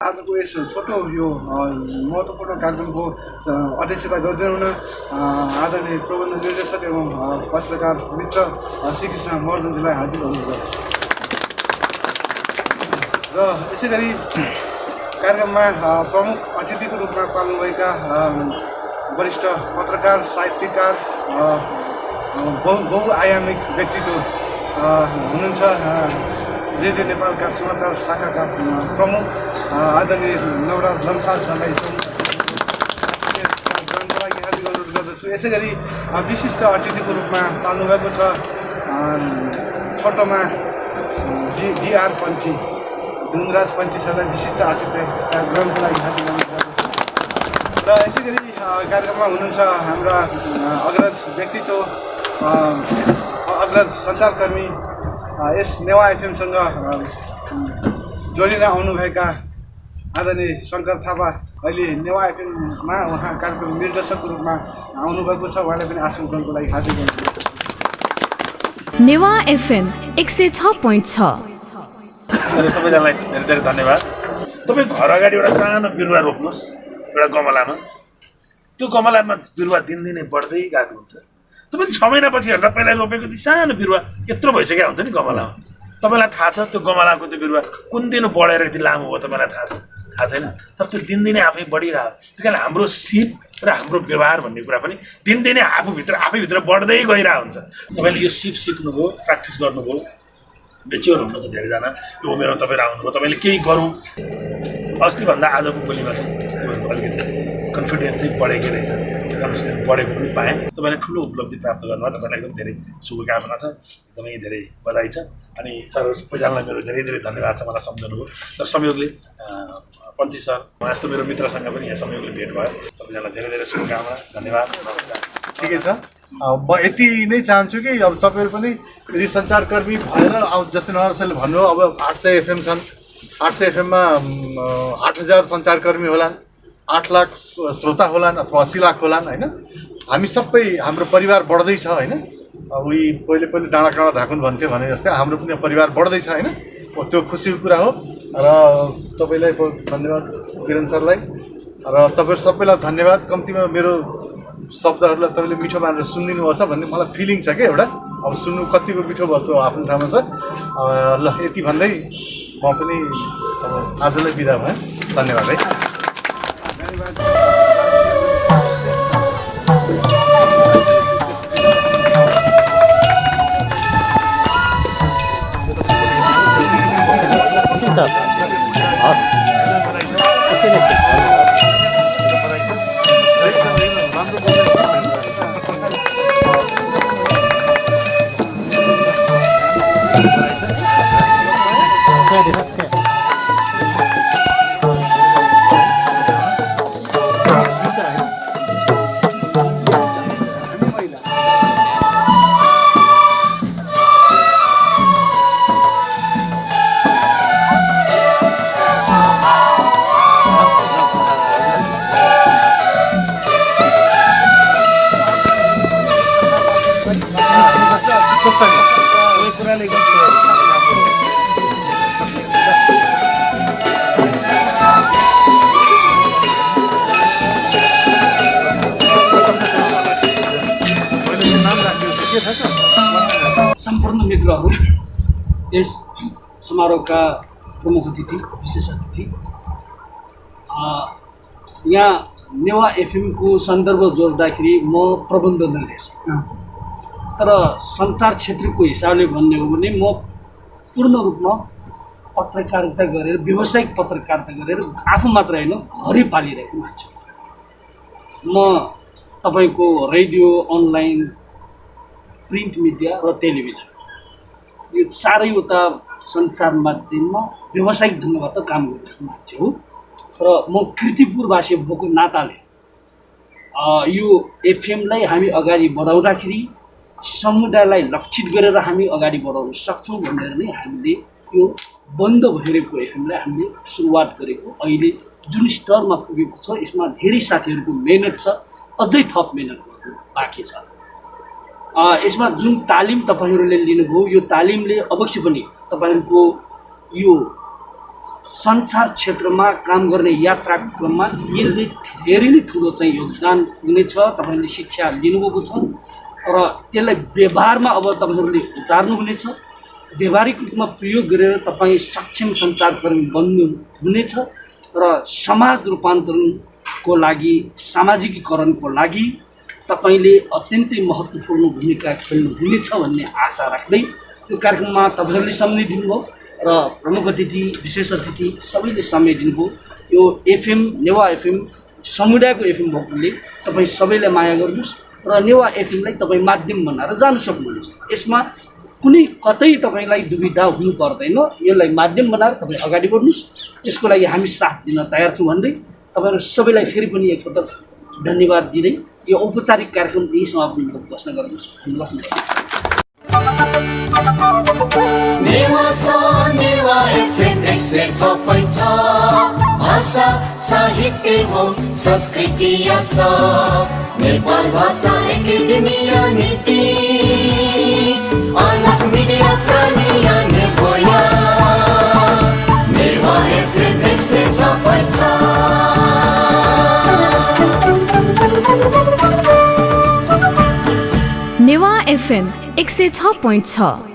आजको यस छोटो यो महत्त्वपूर्ण कार्यक्रमको अध्यक्षता गर्दै हुन आदरणीय प्रबन्ध निर्देशक एवं पत्रकार मित्र श्रीकृष्ण महर्जनजीलाई हार्दिक अनुरोध र यसै गरी कार्यक्रममा प्रमुख अतिथिको रूपमा पाल्नुभएका वरिष्ठ पत्रकार साहित्यकार बहुआयामिक व्यक्तित्व हुनुहुन्छ रेडियो नेपालका समाचार शाखाका प्रमुख आदरणीय नवराज नम्साल सरलाई हार्दिक अनुरोध गर्दछु। यसै गरी विशिष्ट अतिथिको रूपमा पाल्नुभएको छ छोटोमा डिआर पन्थी धुनराज पन्थी सरलाई विशिष्ट अतिथि ग्रहणको लागि हार्दिक अनुरोध गर्दछु। र यसै गरी कार्यक्रममा हुनुहुन्छ हाम्रा अग्रज व्यक्तित्व अग्रज सञ्चारकर्मी यस नेवा एफएमसँग जोडिन आउनुभएका आदरणीय शङ्कर थापा अहिले नेवा एफएममा उहाँ कार्यक्रम निर्देशकको रूपमा आउनुभएको छ। उहाँलाई पनि आशुग्रहणको लागि हार्दिक अनुरोध। नेवा एफएम 106.6 सबैजनालाई धेरै धेरै धन्यवाद। तपाईँ घर अगाडि एउटा सानो बिरुवा रोप्नुहोस् एउटा गमलामा, त्यो गमलामा बिरुवा दिनदिनै बढ्दै गएको हुन्छ। तपाईले 6 महिनापछि हेर्दा पहिला रोपेको त्यो सानो बिरुवा यत्रो भइसकेको हुन्छ नि गमलामा। तपाईँलाई थाहा छ त्यो गमलाको त्यो बिरुवा कुन दिन बढेर यति लामो हो तपाईँलाई थाहा छैन, तर त्यो दिनदिनै आफै बढिरहेको। त्यस कारण हाम्रो सिप र हाम्रो व्यवहार भन्ने कुरा पनि दिनदिनै आफैभित्र बढ्दै गइरहेको हुन्छ। तपाईँले यो सिप सिक्नुभयो, प्र्याक्टिस गर्नुभयो, मेच्योर हुनुहुन्छ धेरैजना, यो उमेरमा तपाईँ आउनुभयो, तपाईँले केही गरौँ अस्तिभन्दा आजको बोलीमा चाहिँ अलिकति कन्फिडेन्स चाहिँ बढेकै रहेछ। कन्फिडेन्स बढेको पनि पाएँ। तपाईँले ठुलो उपलब्धि प्राप्त गर्नुभयो, तपाईँलाई एकदम धेरै शुभकामना छ, एकदमै धेरै बधाई छ। अनि सर सबैजनालाई मेरो धेरै धेरै धन्यवाद छ मलाई सम्झाउनुभयो। तर संयोगले पन्थी सर यस्तो मेरो मित्रसँग पनि यहाँ संयोगले भेट भयो। सबैजनालाई धेरै धेरै शुभकामना, धन्यवाद, नमस्कार। ठिकै छ, म यति नै चाहन्छु कि अब तपाईँहरू पनि यदि सञ्चारकर्मी भएर अब जस्तै नरसले भन्नु अब 800 एफएम छन्, 800 एफएममा 8000 सञ्चारकर्मी होलान्, 8 लाख श्रोता होलान् अथवा 80 लाख होलान् होइन। हामी सबै हाम्रो परिवार बढ्दैछ होइन। अब उही पहिले डाँडा काँडा ढाकुन भन्थ्यो भने जस्तै हाम्रो पनि परिवार बढ्दैछ होइन। त्यो खुसीको कुरा हो। र तपाईँलाई धन्यवाद किरण सरलाई र तपाईँहरू सबैलाई धन्यवाद। कम्तीमा मेरो शब्दहरूलाई तपाईँले मिठो मानेर सुनिदिनु भएको छ भन्ने मलाई फिलिङ छ क्या एउटा। अब सुन्नु कतिको मिठो भएको आफ्नो ठाउँमा छ। ल यति भन्दै म पनि आजलाई बिदा भएँ। धन्यवाद है। सम्पूर्ण मित्रहरू, यस समारोहका प्रमुख अतिथि, विशेष अतिथि, यहाँ नेवा एफएमको सन्दर्भ जोड्दाखेरि म प्रबन्ध निर्देशक, तर सञ्चार क्षेत्रको हिसाबले भन्ने हो भने म पूर्ण रूपमा पत्रकारिता गरेर व्यावसायिक पत्रकारिता गरेर आफू मात्र होइन घरै पालिरहेको मान्छे। म तपाईँको रेडियो, अनलाइन, प्रिन्ट मिडिया र टेलिभिजन यो चारैवटा सञ्चार माध्यममा व्यावसायिक ढङ्गबाट काम गरिरहेको मान्छे हो। र म कीर्तिपुरवासी भएको नाताले यो एफएमलाई हामी अगाडि बढाउँदाखेरि समुदायलाई लक्षित गरेर हामी अगाडि बढाउन सक्छौँ भनेर नै हामीले यो बन्द भइरहेको एफएमलाई हामीले सुरुवात गरेको। अहिले जुन स्तरमा पुगेको छ यसमा धेरै साथीहरूको मेहनत छ, अझै थप मेहनत गर्नु बाँकी छ। यसमा जुन तालिम तपाईँहरूले लिनुभयो यो तालिमले अवश्य पनि तपाईँहरूको यो सञ्चार क्षेत्रमा काम गर्ने यात्राको क्रममा यसले धेरै नै ठुलो चाहिँ योगदान हुनेछ। तपाईँहरूले शिक्षा लिनुभएको छ र त्यसलाई व्यवहारमा अब तपाईँहरूले उतार्नुहुनेछ। व्यवहारिक रूपमा प्रयोग गरेर तपाईँ सक्षम सञ्चारकर्मी बन्नु हुनेछ र समाज रूपान्तरणको लागि, सामाजिकीकरणको लागि तपाईँले अत्यन्तै महत्त्वपूर्ण भूमिका खेल्नुहुनेछ भन्ने आशा राख्दै यो कार्यक्रममा तपाईँहरूले समय दिनुभयो र प्रमुख अतिथि, विशेष अतिथि सबैले समय दिनुभयो। यो एफएम, नेवा एफएम समुदायको एफएम भएकोले तपाईँ सबैलाई माया गर्नुहोस् र नेवा एफएमलाई तपाईँ माध्यम बनाएर जानु सक्नुहुन्छ। यसमा कुनै कतै तपाईँलाई दुविधा हुनु पर्दैन। यसलाई माध्यम बनाएर तपाईँ अगाडि बढ्नुहोस्। यसको लागि हामी साथ दिन तयार छौँ भन्दै तपाईँहरू सबैलाई फेरि पनि एकपटक धन्यवाद दिँदै यो औपचारिक कार्यक्रम यही समाप्ति घोषणा गर्नुहोस्। नेवा एफएम 106.6 भाषा साहित्य हो संस्कृति नेपाल भाषा एकेडेमी नीति अलग मिडिया प्रलिया नेबोया नेवा एफएम 106.6 नेवा एफएम 106.6